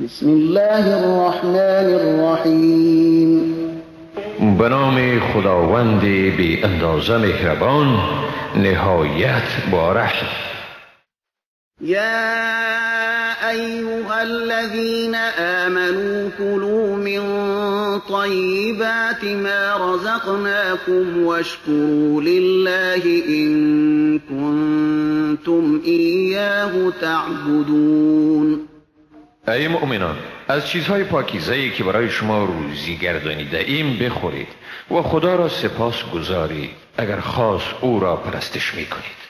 بسم الله الرحمن الرحیم. به نام خداوند بی اندازه مهربان، نهایت با رحم. یا ایها الذین آمنوا كلوا من طیبات ما رزقناكم واشكروا لله إن كنتم إياه تعبدون. ای مؤمنان، از چیزهای پاکیزه‌ای که برای شما روزی گردانیده ایم بخورید و خدا را سپاس گذارید اگر خاص او را پرستش میکنید.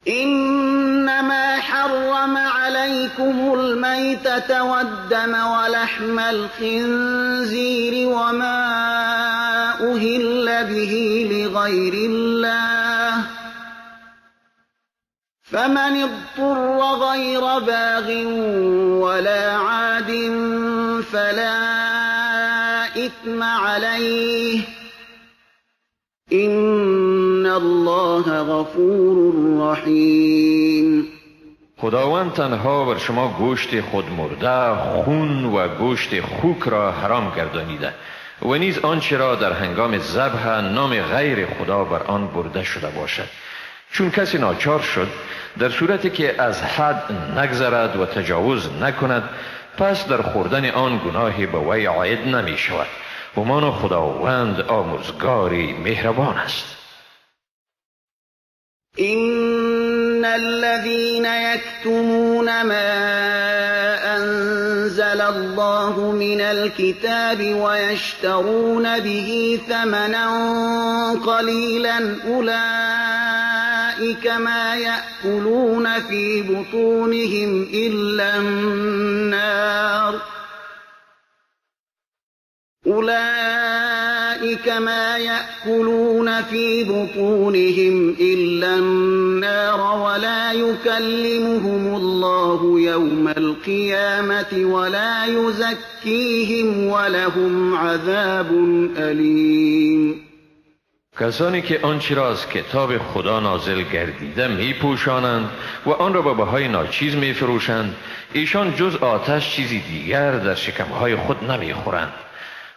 انما حرم عليكم الميتة والدم ولحم الخنزير وما أهل به لغير الله فمن اضطر غير باغ ولا عاد فلا إثم عليه إن الله غفور رحیم. خداوند تنها بر شما گوشت خود مرده، خون و گوشت خوک را حرام گردانیده و نیز آنچه را در هنگام ذبح نام غیر خدا بر آن برده شده باشد. چون کسی ناچار شد در صورتی که از حد نگذرد و تجاوز نکند، پس در خوردن آن گناهی به وی عاید نمی شود. همان خداوند آمرزگاری مهربان است. إن الذين يكتمون ما أنزل الله من الكتاب ويشترون به ثمنا قليلا أولئك ما يأكلون في بطونهم إلا النار أولئك ما يأكلون في بطونهم إلا النار ولا يكلمهم الله يوم القيامة ولا يزكيهم ولهم عذاب أليم. کسانی که آنچه را از کتاب خدا نازل گردیده می پوشانند و آن را به بهای ناچیز می فروشند، ایشان جز آتش چیزی دیگر در شکمهای خود نمی خورند.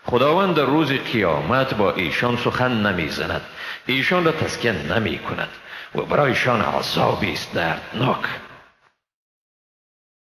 خداوند در روز قیامت با ایشان سخن نمیزند، ایشان را تزکیه نمی کند و برایشان عذابی است دردناک.